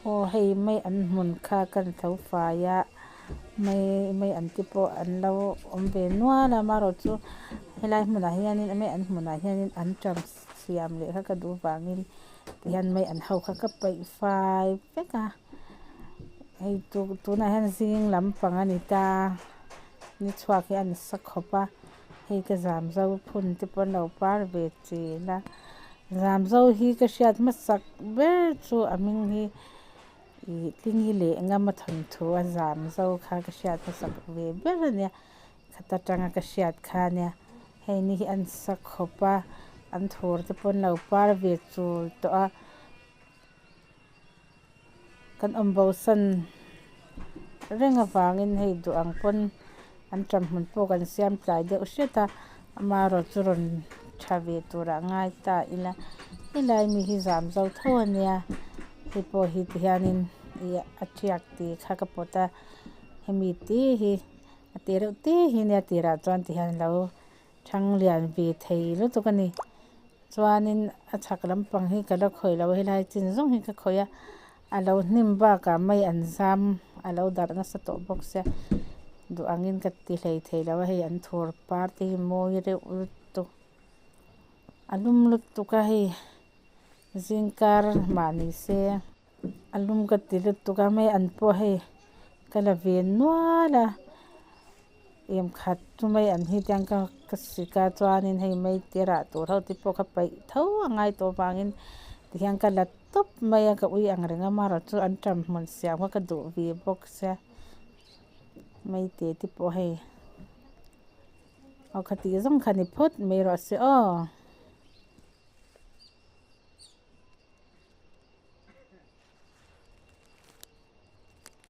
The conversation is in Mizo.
Aw hei mai an hmun kha kan tho fai a mai mai an te pawh an lo awm ve nual a amaherawhchu helai hmunah hianin mai an hmunah hianin antam siam leh kha ka duh vangin tihian mai an ho kha ka peih fai vek a hei tunah hian zing lampang a ni ta ni chhuak hi a ni sa khawp a hei ka zam zo phun te pawh an lo par ve chin a zam zo hi ka hriat hmasak ber chu a hming hi ih tlingi leh ngama thawnthu a zam zo kha ka hriat hmasak ve ber a nia khata tanga ka hriat kha a nia hei ni hi an sa khawp a an thur te pawh an lo par ve chul tawh a. Kan awm bosan reng avangin hei duh ang pawn an ṭam hmun pawh kan siam tlai deuh hret a, amaherawh chu rawn ṭha ve turah ngai ta ila helai mi hi zam zo tho a nia hei pawh hi tihianin ih a ṭiak tih kha ka pawt a hemi te hi a te reuh te hi nia tirah chuan tihian a lo ṭhang lian ve thei lutuk a ni. Chuanin a chhak lampang hi ka la khawih lo a helai chin zawng hi ka khawih a a lo hnim bakah mai an zam a lo darh nasa tawh bawk sia duh angin ka ti hlei thei lo a hei an thur par te hi mawi reuh lutuk a lum lutuk a hei zingkar mah ni se a lum ka ti lutuk a mai an pawh hei ka la ve nual a. Em khat chu mai an hi tiang ka ka sik a chuanin hei mai te rah tur ho te pawh kha paih tho a ngai tawh avangin tihian ka la tawp mai a ka ui ang reng a amaherawh chu an ṭam hmun siam kha ka duh ve bawk sia mai te te pawh hei aw khati zawng kha ni phawt mai rawh se aw.